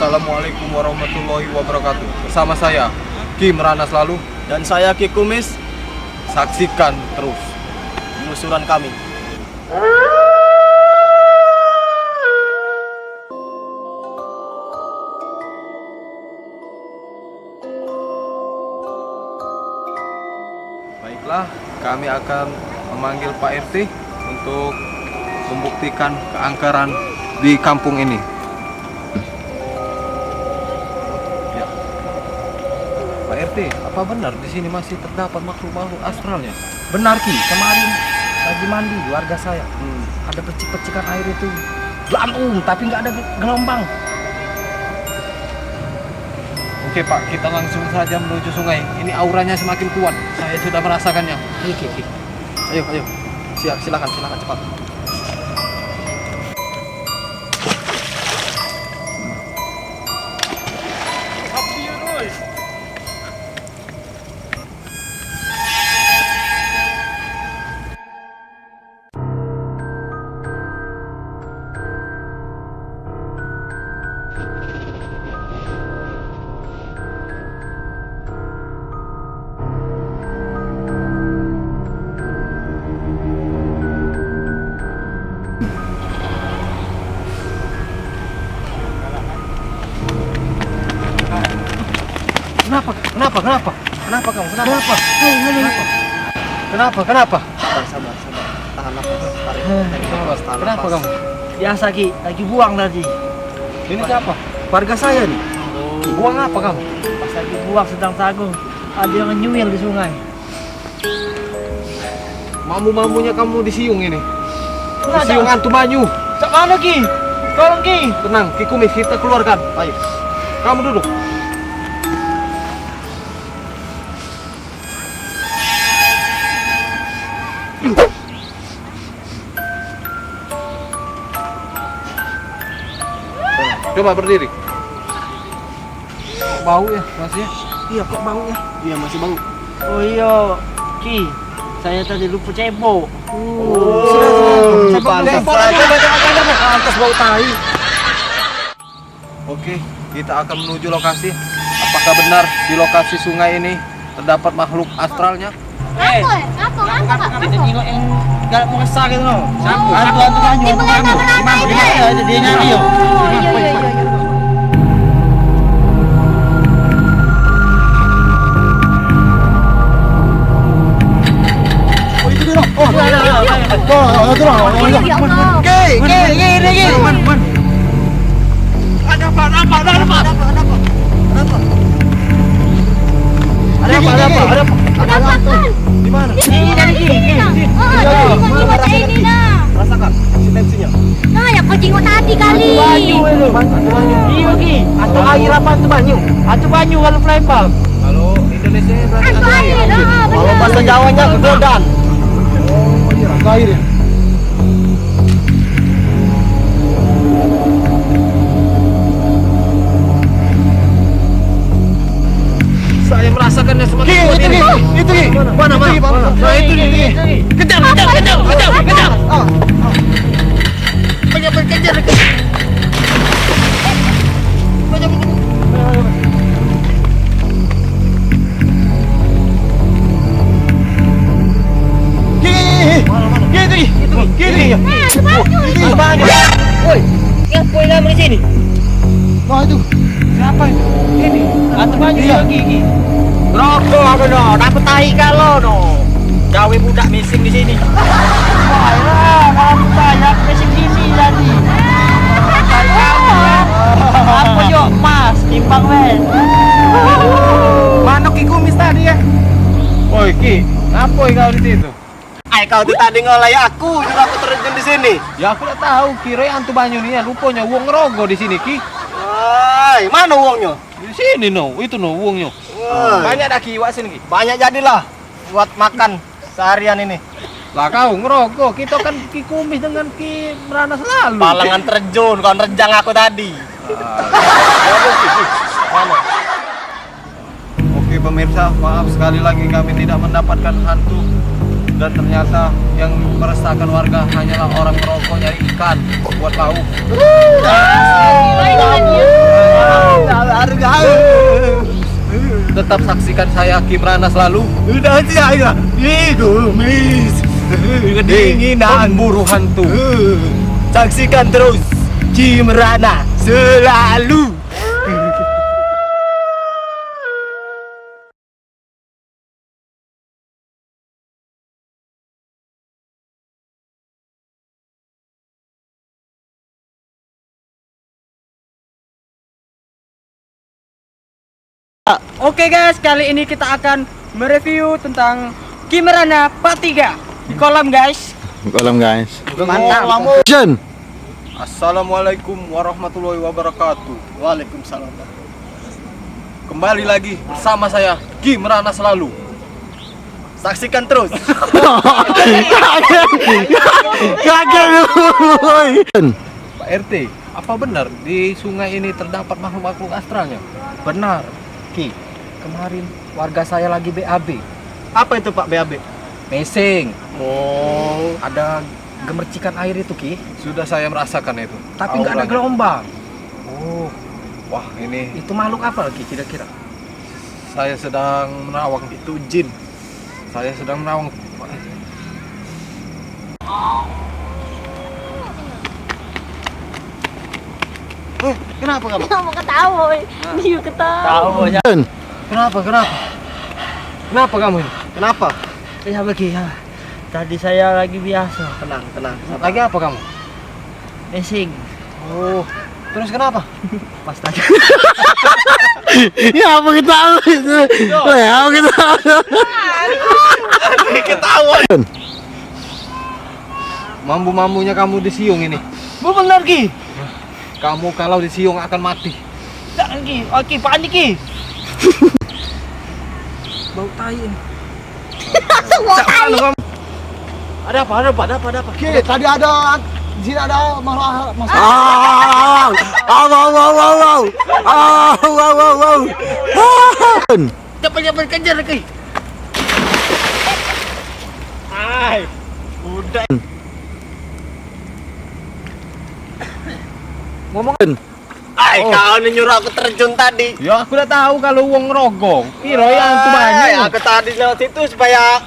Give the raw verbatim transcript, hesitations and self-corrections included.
Assalamualaikum warahmatullahi wabarakatuh. Bersama saya, Ki Merana Selalu. Dan saya, Ki Kumis. Saksikan terus penelusuran kami. Baiklah, kami akan memanggil Pak R T untuk membuktikan keangkeran di kampung ini. Ya. Pak R T, apa benar di sini masih terdapat makhluk-makhluk astralnya? Benar, Ki, kemarin lagi mandi warga saya. Hmm. Ada percik-percikan air itu. Gelantung, tapi nggak ada ge-, gelombang. Oke, Pak, kita langsung saja menuju sungai. Ini auranya semakin kuat. Saya sudah merasakannya. Ayo, Ki, Ki. Ayo, ayo. Siap, silakan, silakan cepat. Kenapa? Kenapa? Kenapa? Kenapa kamu? Kenapa? Kenapa? Hai, hai, hai. Kenapa? Kenapa? Kenapa? Sabar, sabar, sabar. Tahan nafas, tarik, eh, tarik nafas, tahan kenapa nafas. Kamu? Biasa, Ki, lagi buang tadi. Ini siapa? Warga saya nih. Oh. Buang apa kamu? Pas lagi buang sedang tanggung, ada yang nyuil di sungai. Mambu-mambunya kamu disiung ini. Nah, disiung hantu banyu. Cak mana, Ki? Tolong, Ki. Tenang, Ki Kumis, kita keluarkan. Ayo. Kamu duduk. Coba berdiri. Bau ya, masih ya? Iya, kok bau ya? Iya, masih bau. Oh iya, Ki, saya tadi lupa cebok. Oh, sudah, sudah. Cebok, pantas cebok. Pantas bau tai. Oke, kita akan menuju lokasi. Apakah benar di lokasi sungai ini terdapat makhluk astralnya? Eh, ngapo, ngapo, ngapo, Kak? Kita tengok yang galak merasa gitu loh. Siapa? Hantu, hantu banyu, hantu banyu. Di mana, di mana? Di mana? Dia nyari yo. Oh, iya, iya, iya, iya. Oh, itu dia. Oh, ada, ada, ada. Oh, itu lah. Oh, iya, ya Allah. Oke, oke, oke, oke. Mana, mana? Ada apa, ada apa, ada apa? Ada apa? Ada apa? Ada apa? Ada apa? Ada apa? Ada apa? Ada apa? Di mana? Ini dari sini. Oh, iya, dari sini, nah. Rasakan, rasakan. Isi tensinya. Nah, yang kau jenguk tadi kali. Hantu banyu itu. Hantu banyu. Iya, Ki. Hantu air apa hantu banyu? Hantu banyu kalau Palembang. Kalau Indonesia berarti hantu air. Hantu air. Ah, benar. Kalau bahasa Jawanya gegodan. Oh, iya, hantu air ya. Saya merasakannya semakin kuat ini. Itu, Ki. Mana, mana? Itu, Ki, mana? Nah, itu, itu, Ki. Kejar, kejar, kejar, kejar, kejar. Ah, ah. Banyak berkejar, Ki. Banyak berkejar. Kiri, kiri, kiri, kiri. Nah, sebanyak. Woi, ngapo yang lama di sini? Nah, itu. Siapa itu? Ini. Atau banyak lagi, Ki. Rokok aku no, dapat tai galo no. Gawe budak mising di sini. Wah, ya, kalau saya mising sini tadi. Apa yo, Mas? Timbang, weh. Manuk iku mis tadi ya. Oi, Ki, ngapo kau di situ? Ai, kau tu tadi ngolai aku, nyuruh aku terjun di sini. Ya, aku dak tahu, kira hantu banyu ni ya, rupanya wong ngerogo di sini, Ki. Ai, mana wongnyo? Di sini no, itu no wongnyo. Wah. Banyak dah, Ki, wak sini, Ki. Banyak jadilah buat makan seharian ini. Lah kau ngerogoh, kita kan Ki Kumis dengan Ki Merana selalu. Palangan terjun, kau nerjang aku tadi. Ah. Oke pemirsa, maaf sekali lagi kami tidak mendapatkan hantu dan ternyata yang meresahkan warga hanyalah orang ngerogoh nyari ikan buat lauk. Asik. Baik, baik, ya. Tetap saksikan saya, Kim Rana, selalu. Udah siap ya. Itu mis. Kedinginan. Pemburu hantu. Saksikan terus Kim Rana selalu. Oke guys, kali ini kita akan mereview tentang Kim Rana part tiga di kolam guys. Kolam guys. Mantap. Action. Assalamualaikum warahmatullahi wabarakatuh. Waalaikumsalam. Kembali lagi bersama saya Kim Rana selalu. Saksikan terus. Kaget. Pak R T, apa benar di sungai ini terdapat makhluk-makhluk astralnya? Benar, Ki. Kemarin warga saya lagi B A B. Apa itu, Pak, B A B? Mesing. Oh. Ada gemercikan air itu, Ki. Sudah saya merasakan itu. Tapi nggak ada gelombang. Oh. Wah, ini. Itu makhluk apa lagi kira-kira? Saya sedang menawang. Itu jin. Saya sedang menawang. Eh, kenapa kamu? Mau ketawa, weh. Dia ketawa. Kenapa, kenapa? Kenapa kamu ini? Kenapa? Ya, begini, ya. Tadi saya lagi biasa. Tenang, tenang, sabar. Lagi apa kamu? Mesing. Oh, terus kenapa? Pas tadi. Ya, apa kita tahu itu? Ya, apa kita tahu? Ketahuan. Mambu-mambunya kamu disiung ini. Bu, bener, Ki. Kamu kalau disiung akan mati. Jangan, Ki. Oke, panik, Ki. Bau tai ini. Cak mano kamu? Ada apa? Ada apa? Ada apa? Ada apa? Ki, tadi ada di sini ada masalah, masalah. Ah, au, au, au, au, au. Au, au, au, au. Cepat, cepat kejar, Ki. Ai, udah. Ngomong. Ai, kau ni nyuruh aku terjun tadi. Ya, aku dah tahu kalau wong ngerogoh. Piro ya, tu banyak. Ai, aku tadi lewat situ supaya